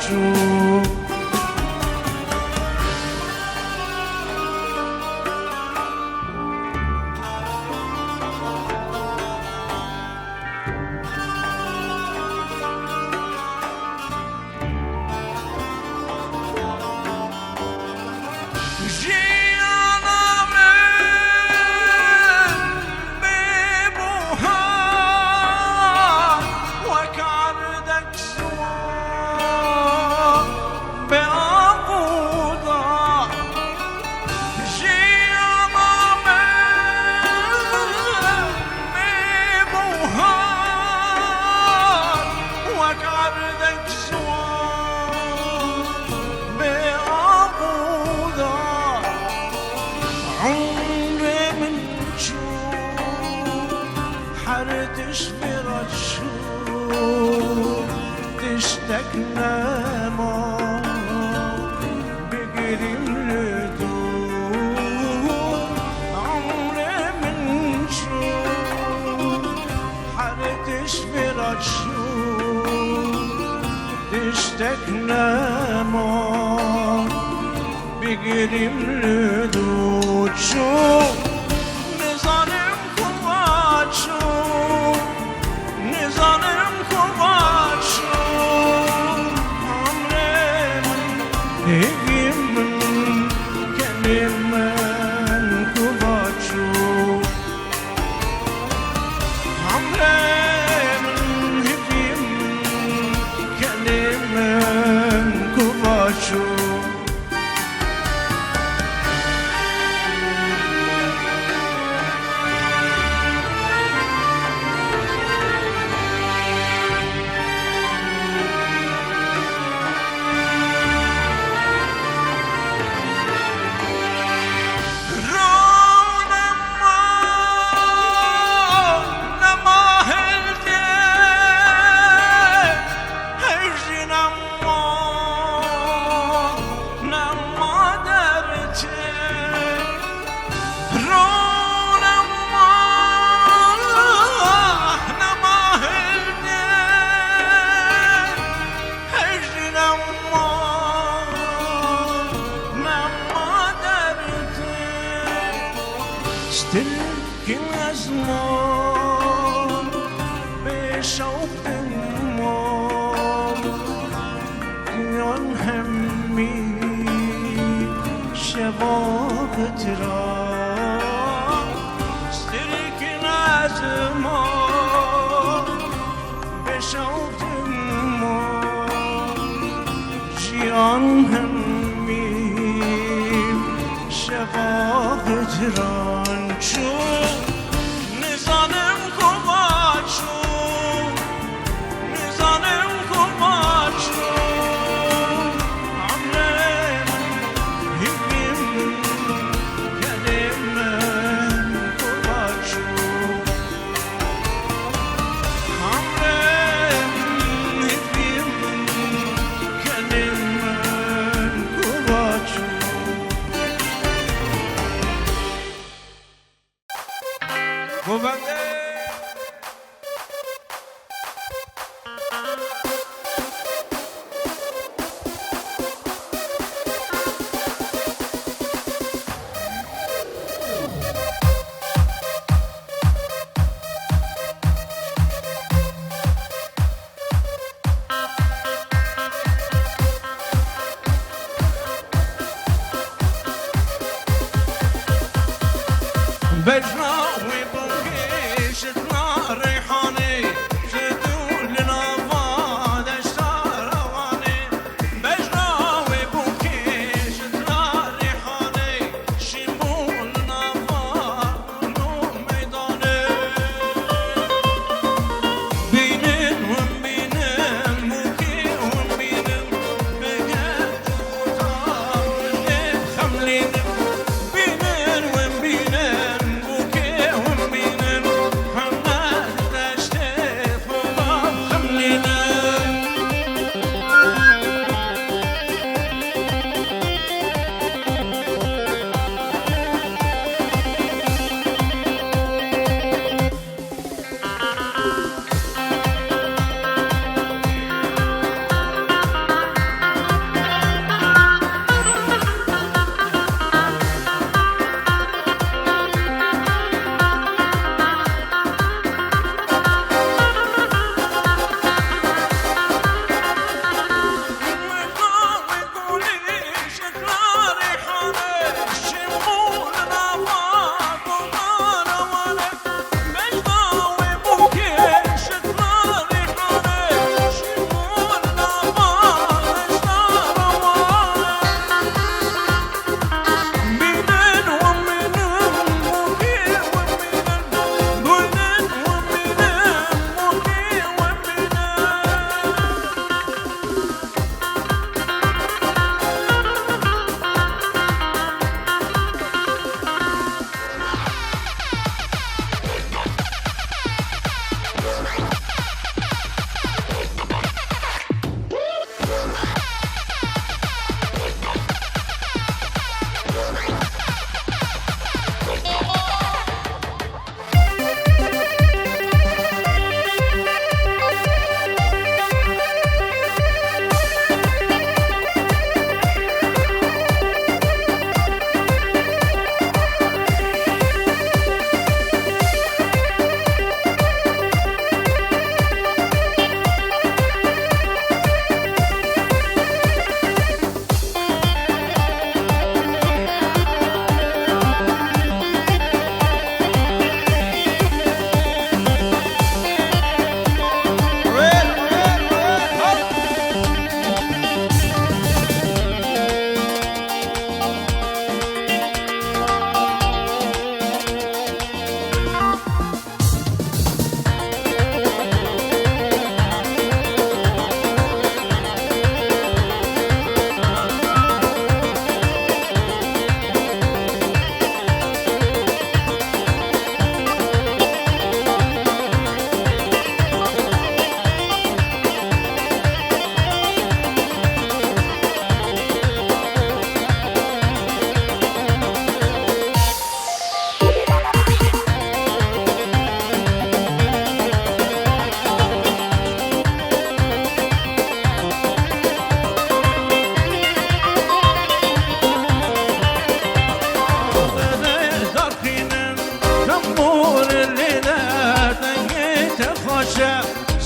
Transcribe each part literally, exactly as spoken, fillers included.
çû. Jiyana min bê buhar wek erdek ziwan bê av û dar. Jiyana min bê buhar wek erdek ziwan bê av û dar. Umrê min çû, her tişt vê re çû, tiştek nema, bigirîm li dûr. Umrê min çû, her tişt vê re çû, tiştek nema, bigirîm li dû çû. Nizanim ku va çû, nizanim ku va çû. Hamlê min, hêvî min, kenê min ku va çû. Hamlê min, hêvî min, kenê min ku va çû. Stilkin ez mam, bê şewqin mam, yan hemî şeva bi tira. Stilkin ez mam, bê şewqin mam, jiyan hemî şeva hicran çû. Nizanim ku va çû, nizanim ku va çû. Emrê min, hîvî min, kenê min ku va çû. Bejna wê bûkê ji dina reyhanê, ji dû li nava deşta rewanê. Bejna wê bûkê ji dina reyhanê, şîn bû li nava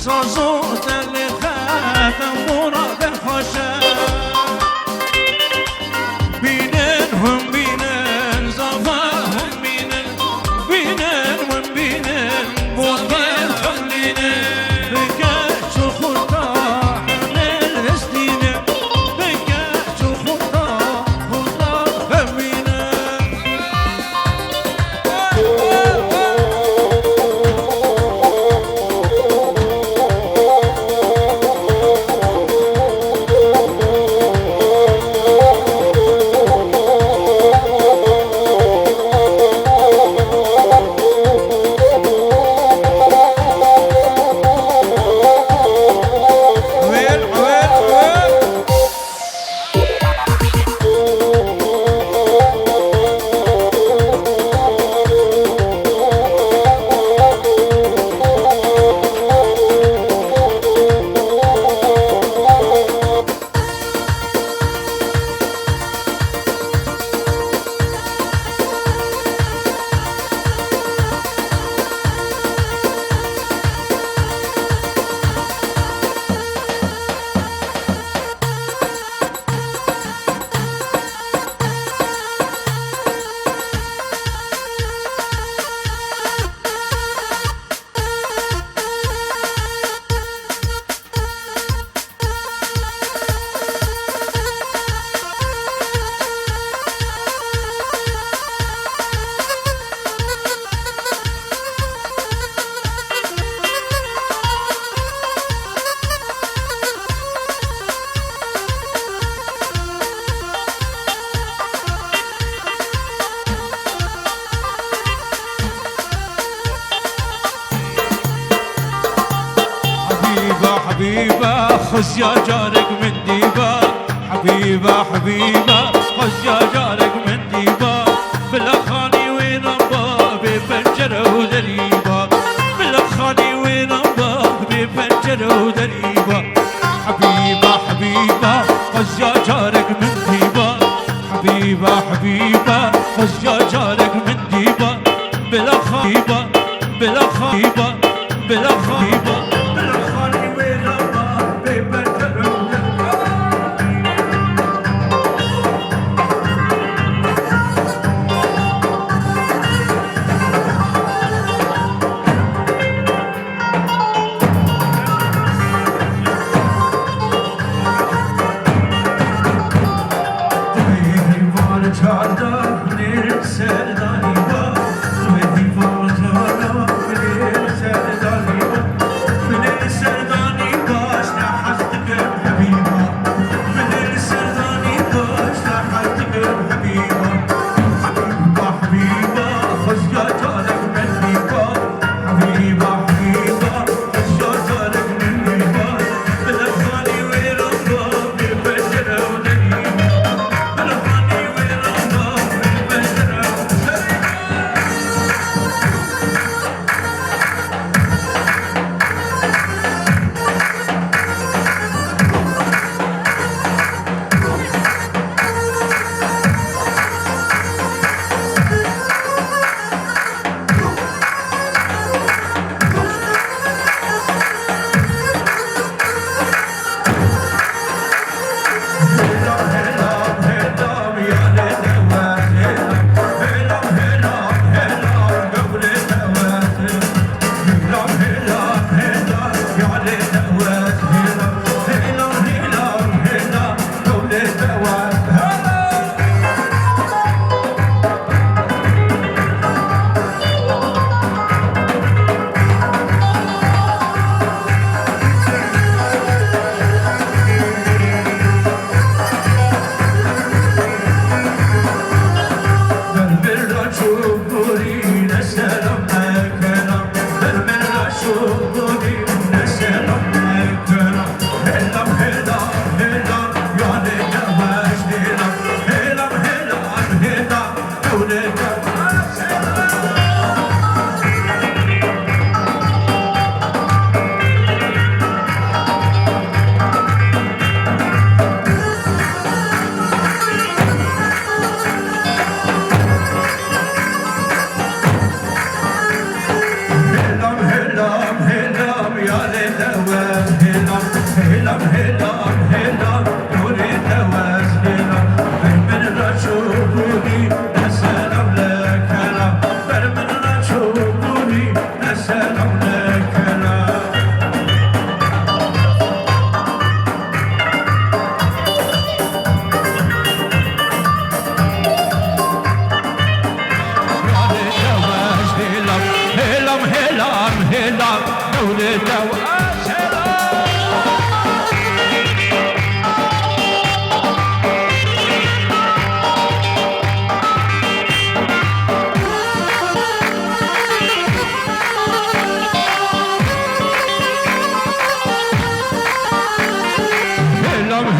Saz û telê xetem bûra de xweş e. Bînin hûn bînin, zava hûn bînin. Bînin hûn bînin, bû bîn hûn bînin. Bike çi xuda hemel hestînin. Bike çi xuda, xuda hemînin. Hebîba, hebîba, xwezya carek min dîba. Hebîba, hebîba, xwezya carek min dîba. Bila xanî wêran ba, bê pencere û derî ba. Bila xanî wêran ba, bê pencere û derî ba. Hebîba, hebîba, xwezya carek min dîba. Hebîba, hebîba, xwezya carek min dîba. Bila xanî ba, bila xanî ba, bila xanî ba, bila xanî wêran ba, bê pencere û derî ba.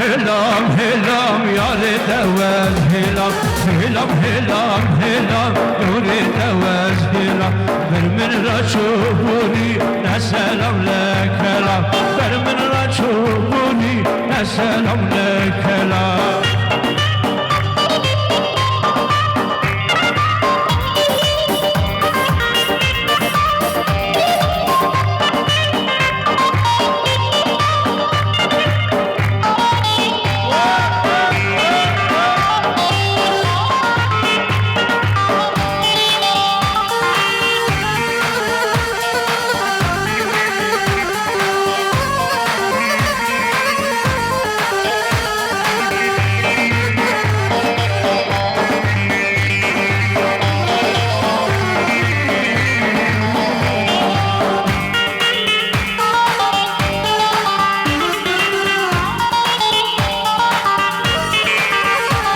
Hêlam, hêlam, yarê dewez, hêlam, hêlam, hêlam, hêlam, gorê dewez, hêlam. Ber min re çûbûnî, ne selam ne kelam. Ber min re çûbûnî, ne selam ne kelam.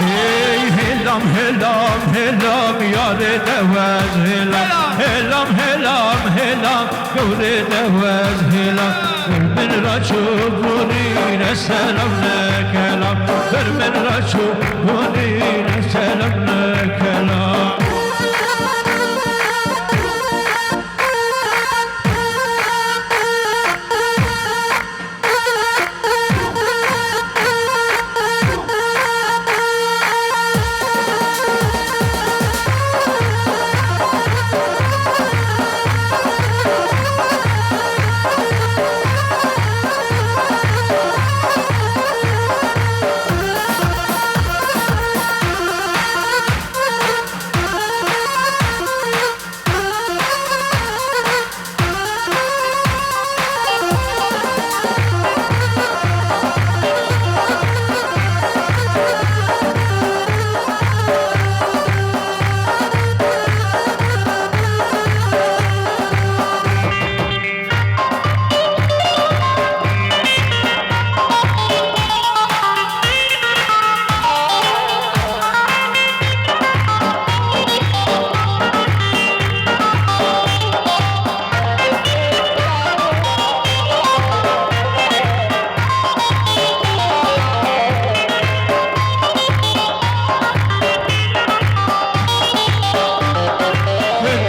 Hey, hêlam, hêlam, hêlam, yarê dewez, hêlam. Hêlam, hêlam, hêlam, gorê dewez, hêlam. Ber min re çûbûnî, ne selam ne kelam. Ber min re çûbûnî, ne selam ne kelam.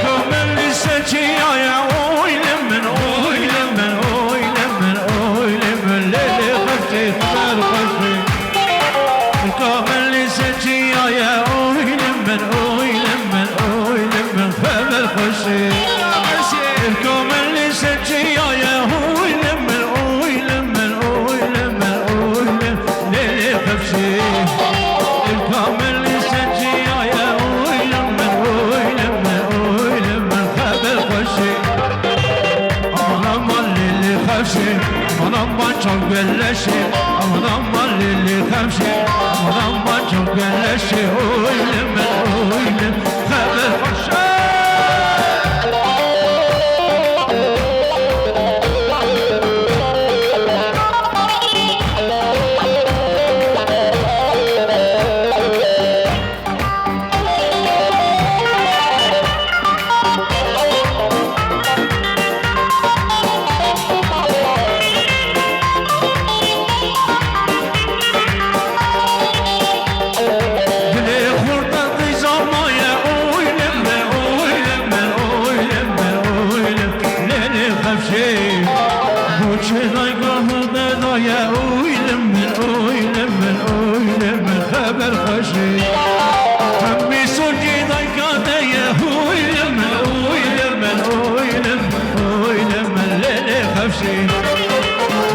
Kamilî seçiyaye, oy li min, oy li min, oy li min, oy li min, lê lê xweşê, xeber xweşê. Kamilî seçiyaye, oy li min, oy li min, oy li min, xeber xweşê. Kamilî seçiyaye, oy li min, oy li min, oy li min, oy li min, lê lê xweşê. Kamilî seçiyaye, oy li min, oy li min, oy li min, xeber xweşê. Aman aman lê lê xewşê, aman aman çav geleşê, aman aman lê lê xewşê, aman aman çav geleşê, oy li min, oy li xeber xweşê. Dilê xurta qîza maye, oy li min, oy li min, oy li min, oy li min, lê lê xewşê. Bo çi dayka xwe vedaye, oy li min, oy li min, oy li min, xeber xweşê. Hemî soncî dayka te ye, oy li min, oy li min, oy li min, oy li min, lê lê xewşê.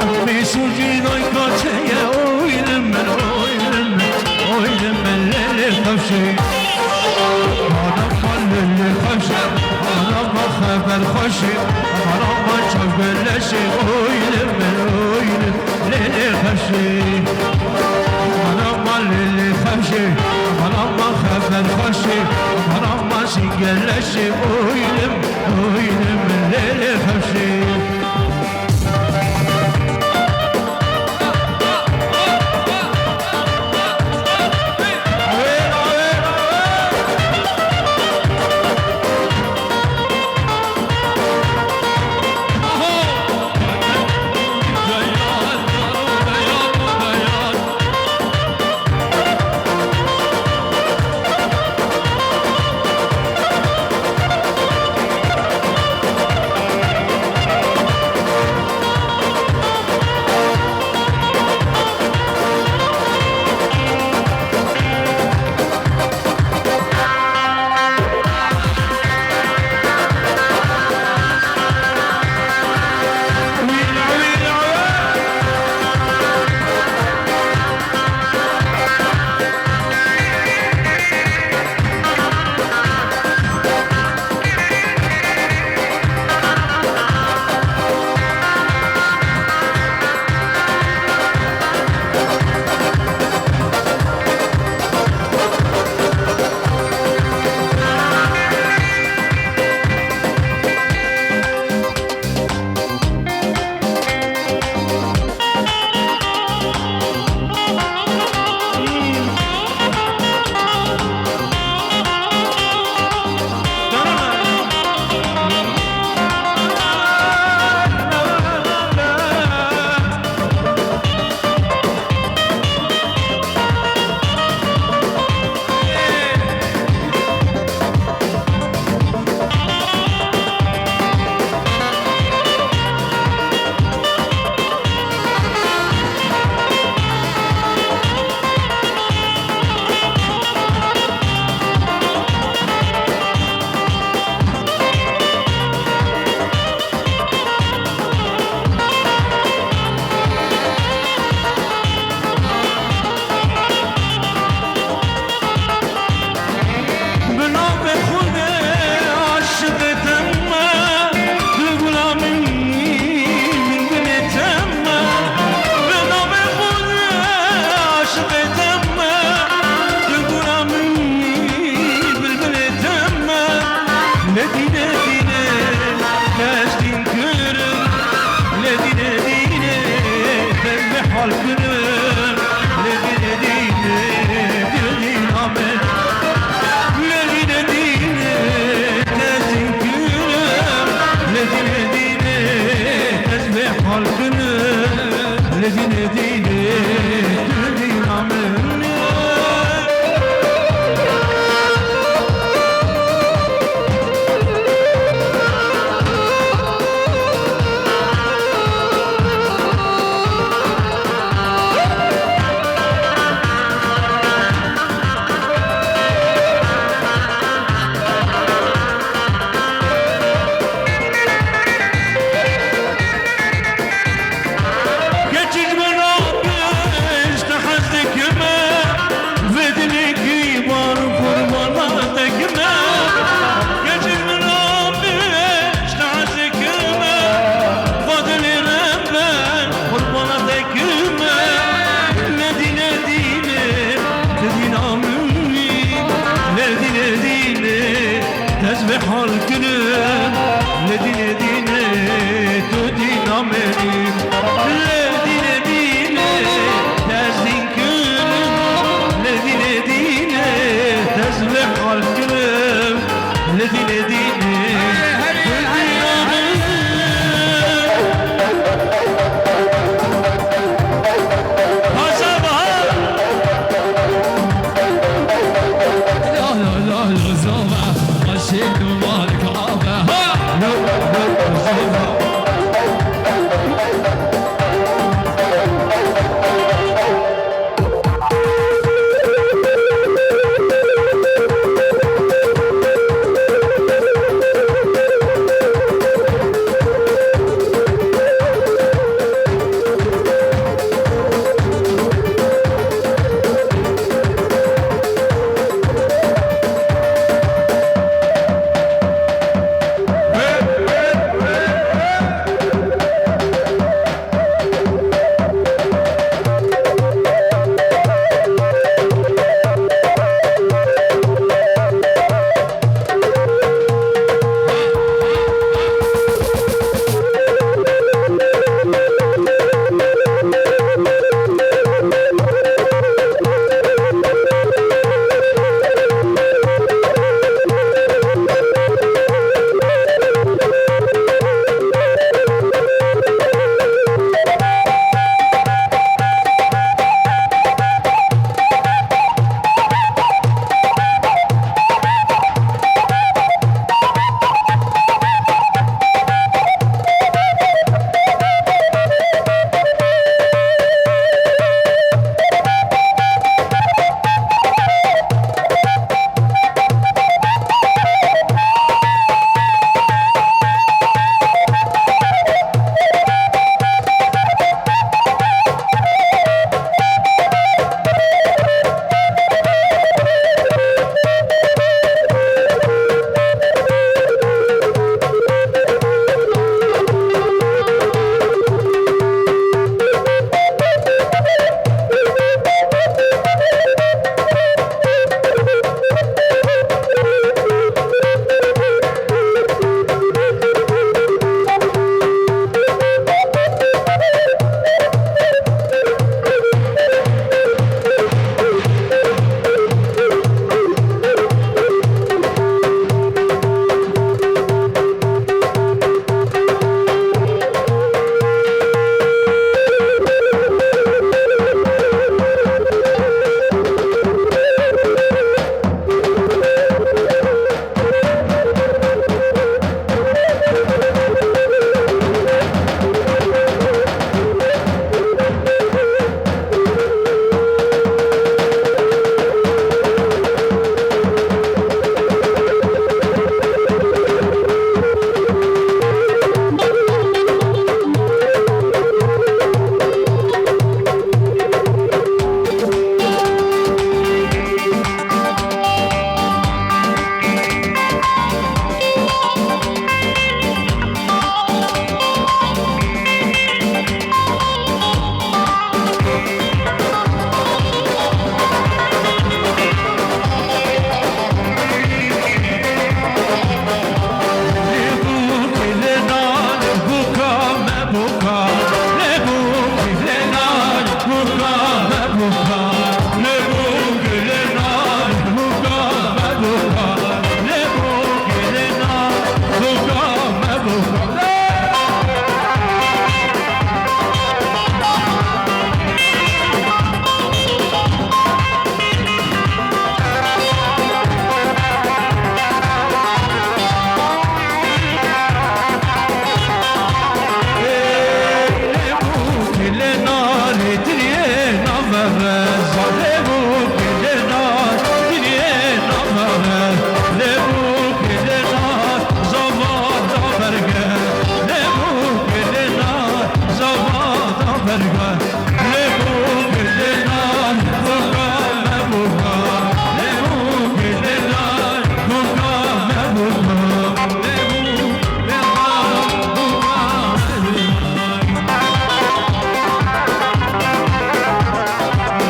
Hemî soncî dayka te ye, oy li min, oy li min, oy li min, lê lê xewşê. Aman aman lê lê xewşê, aman aman xeber xweşê, aman aman çav geleşê, oy li min, oy li min, lê lê xewşê. Aman aman lê lê xewşê, aman aman xeber xweşê, aman aman sîngeleşê, oy li min, oy li min, lê lê xewşê. Keçik min rabişt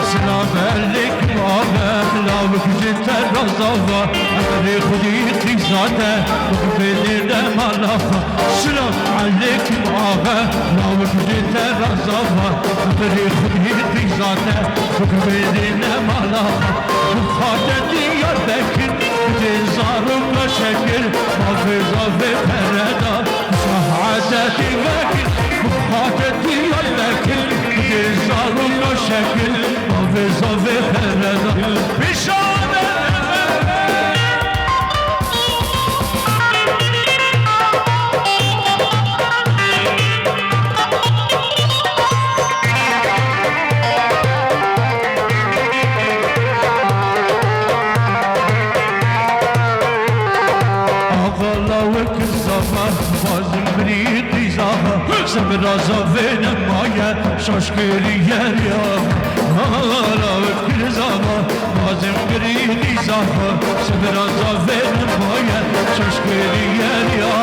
Silav elêkim ave, lawik ji te razava, emrê Xwedî qîza te, bixwedê ne mala xwe. Silav elêkim ave, lawik ji te razava, emrê Xwedî qîza te, bixwedê ne mala xwe. Bi xate Diyarbekir, bidê zaroka şekir, bavê zavê pereda. Şehadetî vekir, xatir Diyarbekir, dê zaroka şekir, bavê zavê pereda. Bişade! Ava lawik zava, bazim birî qîza, sebra zavê nemaye, şaş kiriye riya. Ava lawik zava, bazim birî qîza, sebra zavê nemaye, şaş kiriye riya.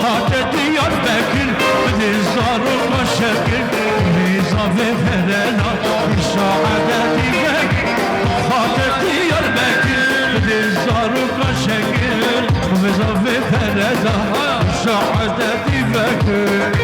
Xate Diyarbekir, bidê zaroka şekir, bidê zavê pereda, şehadetî vekir. Xate Diyarbekir, bidê zaroka şekir, bidê zavê pereda, şehadetî vekir.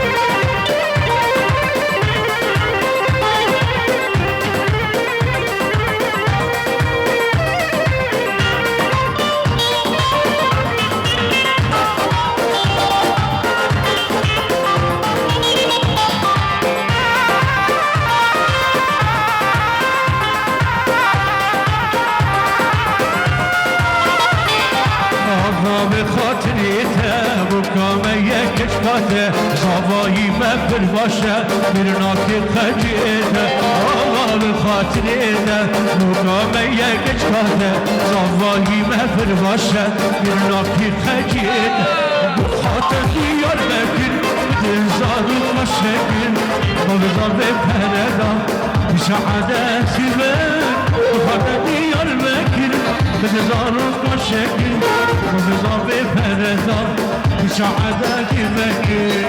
Ava bi xatirê te, boka me yek keçka te, zavayî me pir baş e, pir nakê qecê te. Ava bi xatirê te, boka me yek keçka te, zavayî me pir baş e, pir nakê qecê te. Bi xatir Diyarbekir, bidê zaroka şekir, bavê zavê pereda. Şehadetî vekir, xate Diyarbekir, bidê zaroka şekir, bavê zavê pereda. Şehadetî vekir.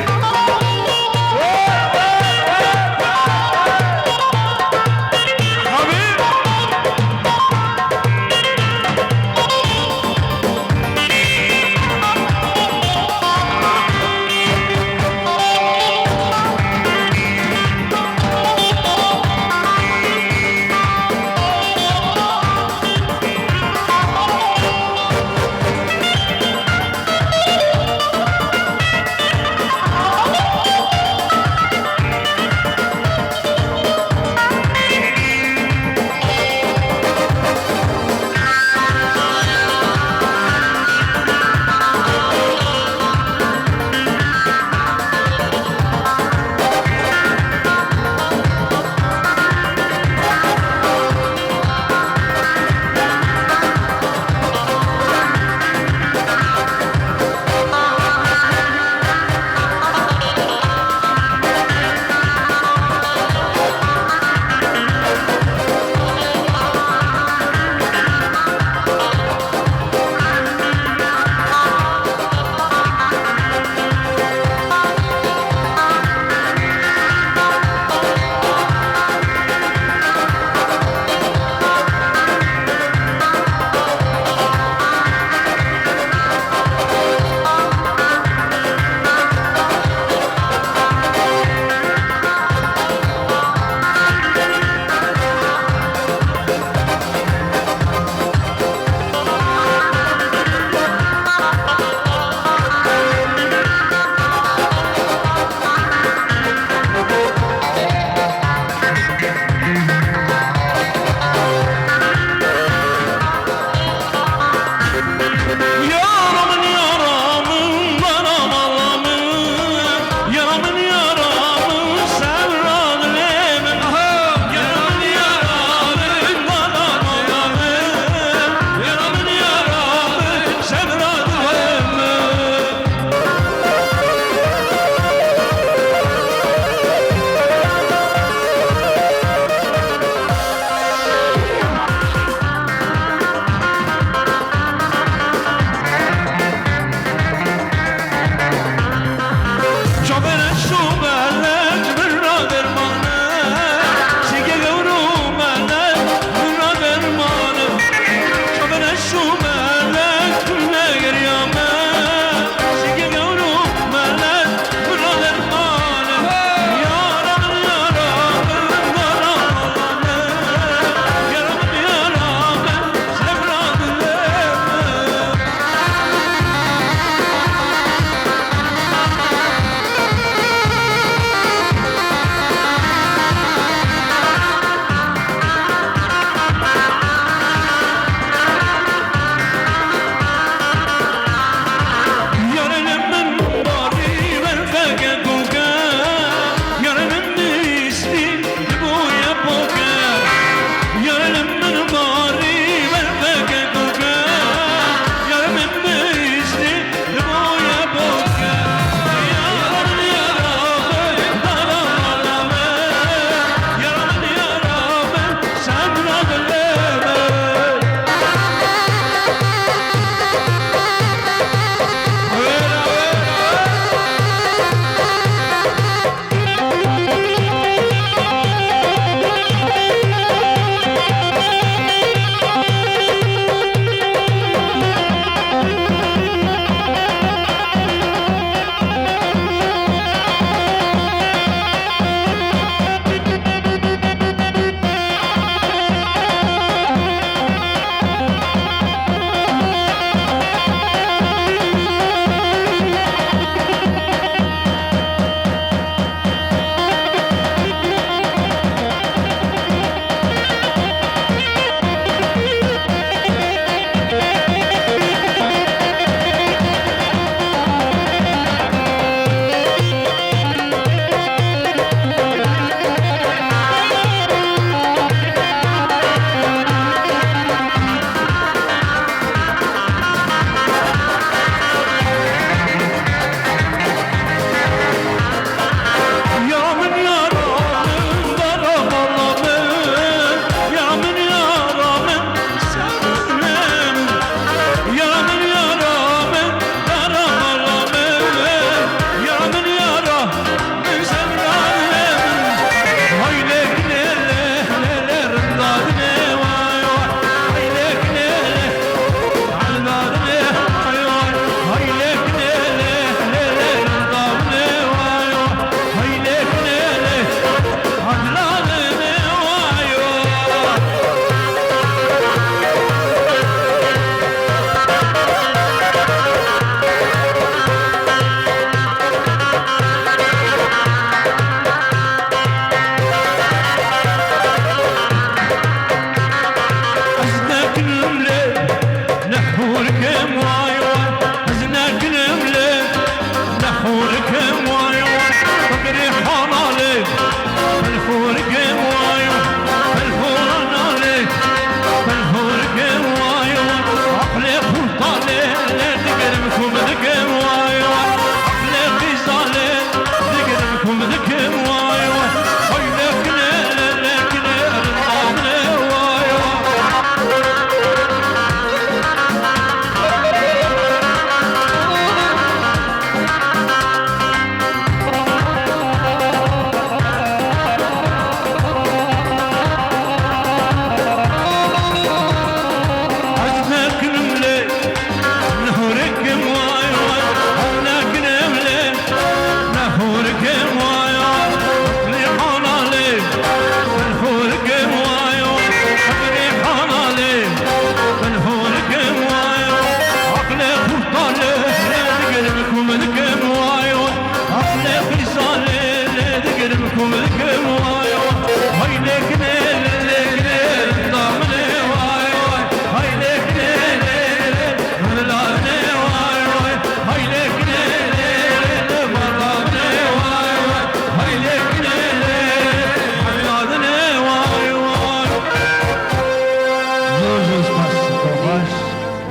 Zor zor spas, xweş.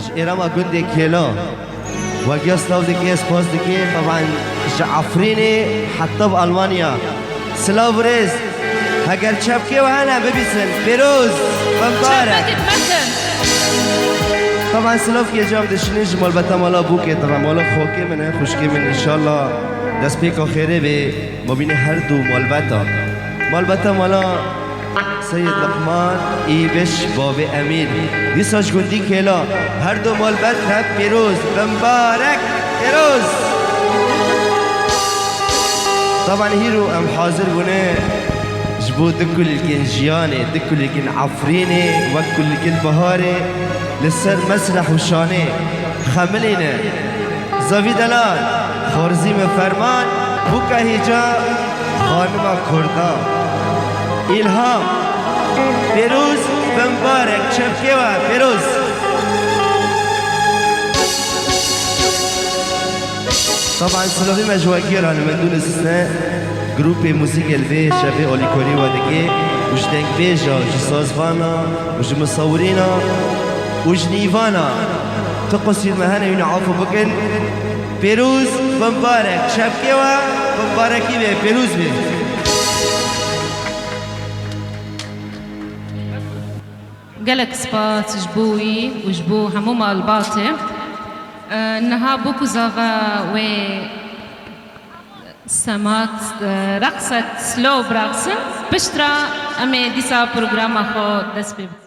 Ji êrama gundê Kêlo. Wegiya silav dike, spas dike. Teban ji Efrînê heta bi Almanya. Silav rêz. Heger çepkê we hene bibîsin. Pêroz, bimbarek. Çepekit mekin. Teban silav kê cam dişinê ji malbeta mala bûkê, teban mala xokê min e, xwişkê min, înşallah destpêka xêrê bê. Ma bînê her du malbeta. Malbeta mala Seyid Luqman, Îbiş, Bavê Emîr. Dîsa ji gundî Kêla. Her du malbet hep pîroz. Bimbarek, pîroz. Taban hîro em hazir bûne ji bo du kulîlkên jiyanê, du kulîlkên Efrînê, wek kulîlkên biharê li ser mesreh û şanê xemilîne. Zavî delal, Xorzî min ferman, bûka hêca xanima Kurda. Îlham, Pêroz, bimbarek, çepkê we, Pêroz. Taban silavî me ji we giran, min dû nizisne, grûpê muzîkê li vê şevê alîkarî we dike, û ji dengbêja, ji sazvana, û ji misawirîna, û ji nîvana. Tu qusîr me hene, wîna afû bikin. Pêroz, bimbarek, çepkê we, bimbarekî be, pêroz be. Gelek spas ji bo wî û ji bo hemû malbatê. E, niha bû ku zava wê semat, e, reqset slow biraxsin. Piştra em ê dîsa programa xwe dest pê bikin.